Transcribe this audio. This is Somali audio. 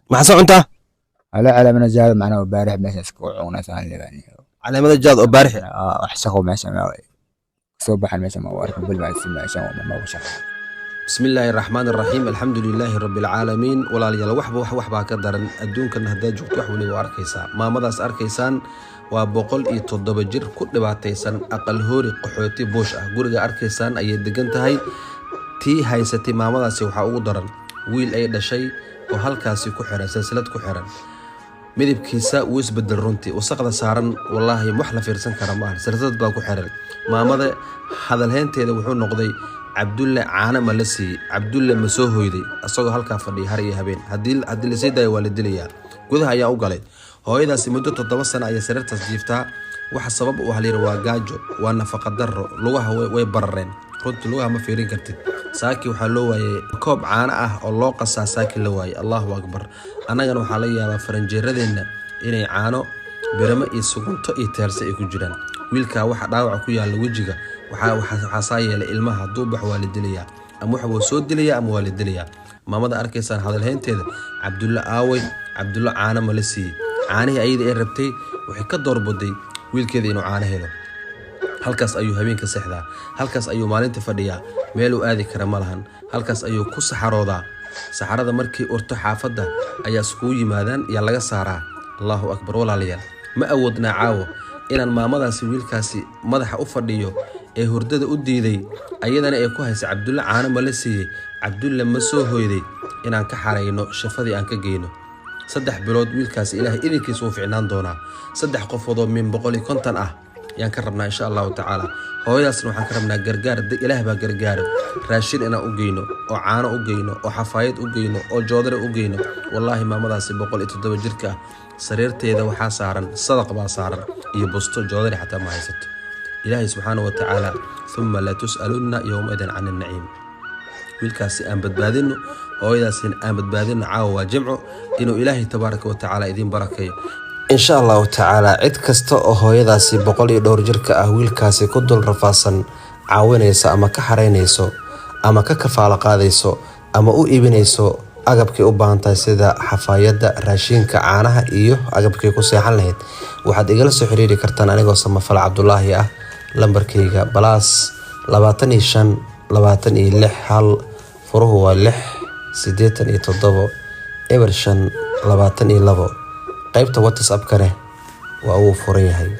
Maxaa soo cuntaa? Ala calaamada jaad macnaha baarix meesha iska cunaa saan leeyahay. Caleemada jaad oo baarixi. Wax shaqo meesha ma soo baxan, meesha ma arkin bil ma meesha ma shaqo. Bismi illaahi raxmaan raxiim, alxamdu lilaahi rabbi alcaalamiin. Walaalayaal, waxba wax waxbaa ka daran adduunkan. Haddaad joogto, wax weliba arkaysaa. Maamadaas arkaysaan waa 107 jir ku dhibaataysan aqal hoori qaxooti buush ah. Guriga arkaysaan ayay degan tahay. Tii haysatay maamadaasi waxaa ugu daran wiil ay dhashay oo halkaasi ku xiran, silsilad ku xiran. Midabkiisa wuu isbedel runtii, wasaqda saaran wallaahi wax la fiirsan kara ma aha. Silsilad baa ku xiran. Maamada hadalheynteeda wuxuu noqday: "Cabdulle caano ma la siiyey? Cabdulle ma soo hoyday?" Isagoo halkaa fadhiya har iyo habeen. Haddii lasii daayo, waa la dilayaa. Gudaha ayaa u galay. Hooyadaasi muddo 7 sano ayay sariirtaas jiiftaa. Waxa sabab u ah layidhi waa gaajo, waa nafaqa darro. Lugaha way barareen runtii, lugaha ma fiirin kartid. Saaki waxaa loo waayey koob caano ah oo loo qasaa, saaki la waayey. Allahu akbar. Annagana waxaa laga yaabaa faranjeeradeenna inay caano biramo iyo sugunto iyo teerse ay ku jiraan. Wiilkaa waxa dhaawaca ku yaalla wejiga waxaa saa yeelay ilmaha hadduu baxo waa la dilayaa, ama waxa wuu soo dilayaa ama waa la dilayaa. Maamada arkaysaan hadalhaynteeda: "Cabdulle aaway? Cabdulle caano ma la siiyey?" Caanihii ayada ay rabtay waxay ka doorbiday wiilkeeda inuu caano helo. Halkaas ayuu habeenka seexdaa, halkaas ayuu maalinta fadhiyaa, meeluu aadi kara ma lahan. Halkaas ayuu ku saxaroodaa. Saxarada markii urto, xaafadda ayaa iskugu yimaadaan, yaa laga saaraa. Allahu akbar. Walaalayaal, ma awoodnaa caawo inaan maamadaasi wiilkaasi madaxa u fadhiyo ee hurdada u diiday, ayadana ay ku haysa "Cabdulle caano ma la siiyey? Cabdulle ma soo hoyday?" inaan ka xarayno, shafadii aan ka geyno? 3 bilood wiilkaasi Ilaahay idinkiisa wuu ficnaan doonaa. Saddex qofood oo min 150 ah yaan ka rabnaa, insha Allahu tacaala. Hooyadaasna waxaan ka rabnaa gargaar. Ilaah baa gargaaro. Raashin inaan u geyno, oo caano u geyno, oo xafaayad u geyno, oo joodare u geyno. Wallaahi, maamadaasi 107 jirka ah sariirteeda waxaa saaran sadaq baa saaran iyo busto, joodari xataa ma haysato. Ilaahay subxaana wa tacaala, uma la tus'alunna yowmaidin can annaciim. Wiilkaasi aan badbaadino, hooyadaasina aan badbaadino. Caawa waa Jimco. Inuu Ilaahay tabaaraka wa tacaala idiin barakeeyo, insha Allahu tacaala. Cid kasta oo hooyadaasi boqol iyo dhowr jirka ah, wiilkaasi ku dul rafaadsan, caawinayso ama ka xaraynayso ama ka kafaalo qaadayso ama u iibinayso agabkay u baahan tahay, sida xafaayadda, raashinka, caanaha iyo agabkay ku seexan lahayd, waxaad igala soo xiriiri kartaan anigoo Samafal Cabdulaahi ah. Lambarkayga +25 26 1, furuhu waa 6, 87 05 22. Qaybta WhatsApp-kane waa uu furan yahay.